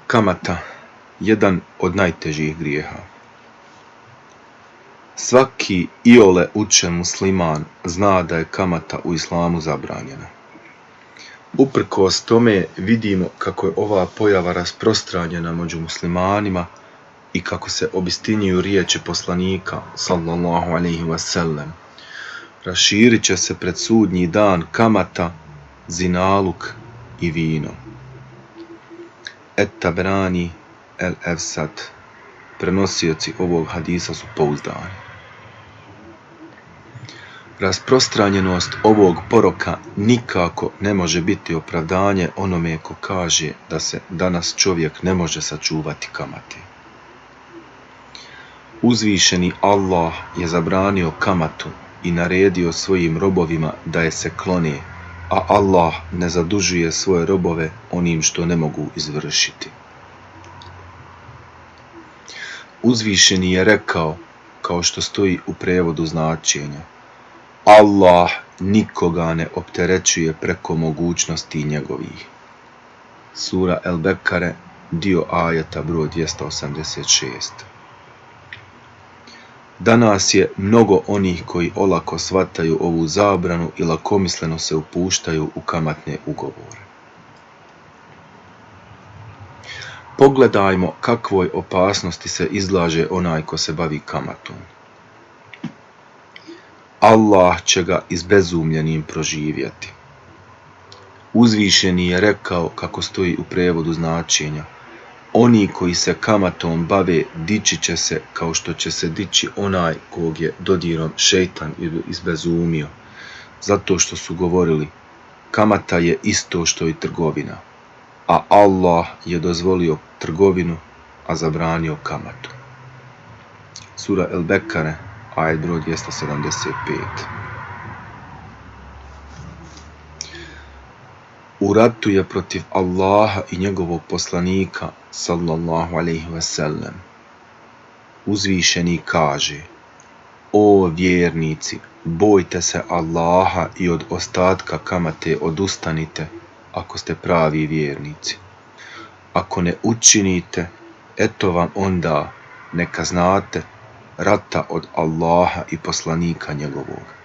Kamata, jedan od najtežih grijeha. Svaki iole učen musliman zna da je kamata u islamu zabranjena. Uprkos tome vidimo kako je ova pojava rasprostranjena među muslimanima i kako se obistinjuju riječi poslanika sallallahu alejhi ve sellem. Raširit će se pred sudnji dan kamata, zinaluk i vino. Et-Taberani el-Efsad, prenosioci ovog hadisa su pouzdani. Rasprostranjenost ovog poroka nikako ne može biti opravdanje onome ko kaže da se danas čovjek ne može sačuvati kamate. Uzvišeni Allah je zabranio kamatu i naredio svojim robovima da je se klone, a Allah ne zadužuje svoje robove onim što ne mogu izvršiti. Uzvišeni je rekao, kao što stoji u prevodu značenja, Allah nikoga ne opterećuje preko mogućnosti njegovih. Sura El-Bekare, dio ajeta broj 286. Danas je mnogo onih koji olako shvataju ovu zabranu i lakomisleno se upuštaju u kamatne ugovore. Pogledajmo kakvoj opasnosti se izlaže onaj ko se bavi kamatom. Allah će ga izbezumljenim proživjeti. Uzvišeni je rekao, kako stoji u prevodu značenja, oni koji se kamatom bave dići će se kao što će se dići onaj kog je dodirom šejtan izbezumio, zato što su govorili kamata je isto što i trgovina, a Allah je dozvolio trgovinu, a zabranio kamatu. Sura El-Bekare, ajet broj 275. U ratu je protiv Allaha i njegovog poslanika sallallahu alejhi ve sellem. Uzvišeni kaže: O vjernici, bojte se Allaha i od ostatka kamate odustanite ako ste pravi vjernici. Ako ne učinite, eto vam onda neka znate rata od Allaha i poslanika njegovog.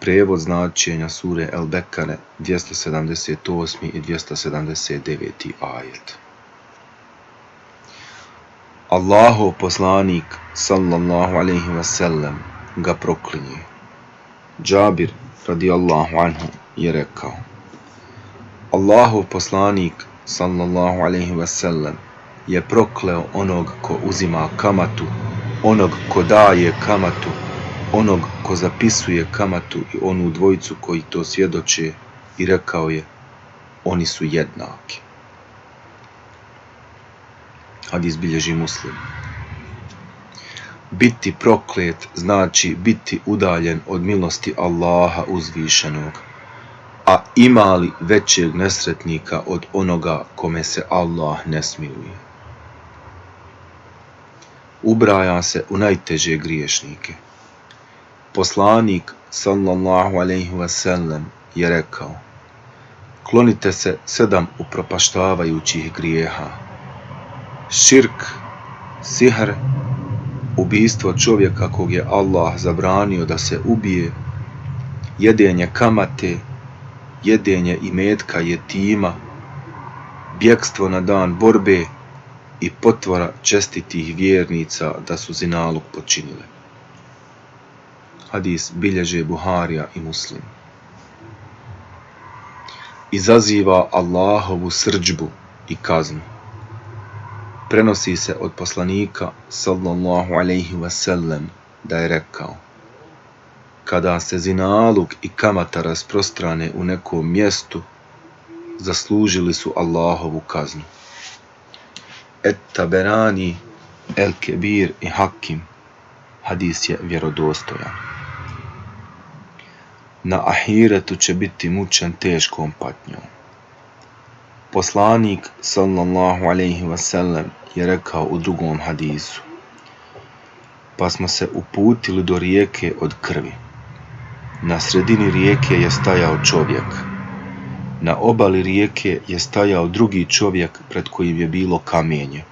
Prevod značenja sure El-Bekare 278. i 279. ajet. Allahov poslanik sallallahu alejhi ve sellem ga proklinje. Džabir radijallahu anhu je rekao: Allahov poslanik sallallahu alejhi ve sellem je prokleo onog ko uzima kamatu, onog ko daje kamatu, onog ko zapisuje kamatu i onu dvojicu koji to svjedoče, i rekao je: oni su jednaki. Hadis bilježi Muslim. Biti proklet znači biti udaljen od milosti Allaha uzvišenog, a ima li većeg nesretnika od onoga kome se Allah ne smiluje? Ubraja se u najteže griješnike. Poslanik sallallahu alejhi ve sellem je rekao: klonite se 7 upropaštavajućih grijeha: širk, sihr, ubijstvo čovjeka kog je Allah zabranio da se ubije, jedenje kamate, jedenje imetka jetima, bjekstvo na dan borbe i potvora čestitih vjernica da su zinaluk počinile. Hadis bilježe Buharija i Muslim. Izaziva Allahovu srdžbu i kaznu. Prenosi se od poslanika sallallahu alejhi ve sellem da je rekao: kada se zinaluk i kamata rasprostrane u nekom mjestu, zaslužili su Allahovu kaznu. Et-Taberani el-Kebir i Hakim, hadis je vjerodostojan. Na ahiretu će biti mučen teškom patnjom. Poslanik sallallahu alejhi ve sellem je rekao u drugom hadisu: pa smo se uputili do rijeke od krvi. Na sredini rijeke je stajao čovjek. Na obali rijeke je stajao drugi čovjek pred kojim je bilo kamenje.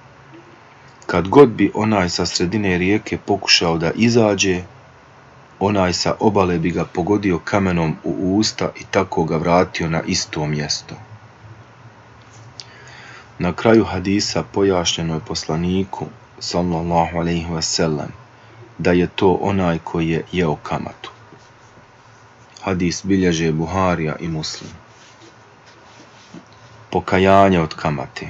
Kad god bi onaj sa sredine rijeke pokušao da izađe, onaj sa obale bi ga pogodio kamenom u usta i tako ga vratio na isto mjesto. Na kraju hadisa pojašnjeno je poslaniku sallallahu alejhi ve sellem da je to onaj koji je jeo kamatu. Hadis bilježe Buharija i Muslim. Pokajanje od kamate.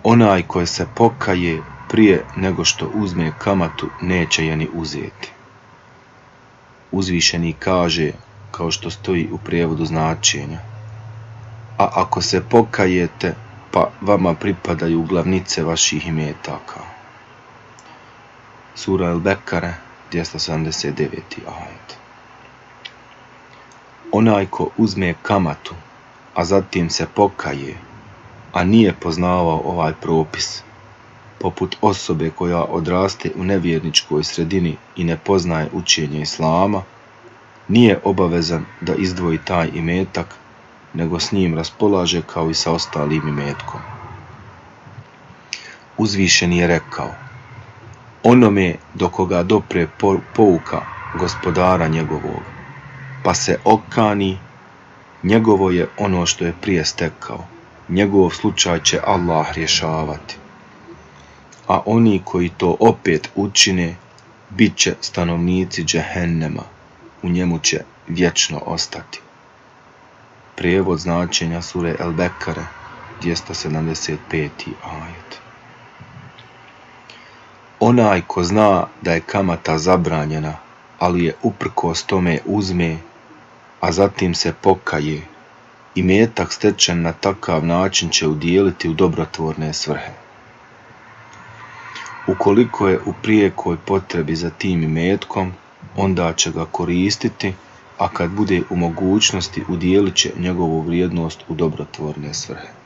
Onaj koji se pokaje prije nego što uzme kamatu, neće je ni uzeti. Uzvišeni kaže, kao što stoji u prijevodu značenja: a ako se pokajete, pa vama pripadaju glavnice vaših imetaka. Sura El-Bekare, 279. ajet. Onaj ko uzme kamatu, a zatim se pokaje, a nije poznavao ovaj propis, poput osobe koja odraste u nevjerničkoj sredini i ne poznaje učenje islama, nije obavezan da izdvoji taj imetak, nego s njim raspolaže kao i sa ostalim imetkom. Uzvišeni je rekao: onome do koga dopre pouka gospodara njegovog, pa se okani, njegovo je ono što je prije stekao, njegov slučaj će Allah rješavati. A oni koji to opet učine, bit će stanovnici džehennema, u njemu će vječno ostati. Prijevod značenja sure El-Bekare, 275. ajet. Onaj ko zna da je kamata zabranjena, ali je uprkos tome uzme, a zatim se pokaje, imetak stečen na takav način će udijeliti u dobrotvorne svrhe. Ukoliko je u prijekoj potrebi za tim imetkom, onda će ga koristiti, a kad bude u mogućnosti udijelit će njegovu vrijednost u dobrotvorne svrhe.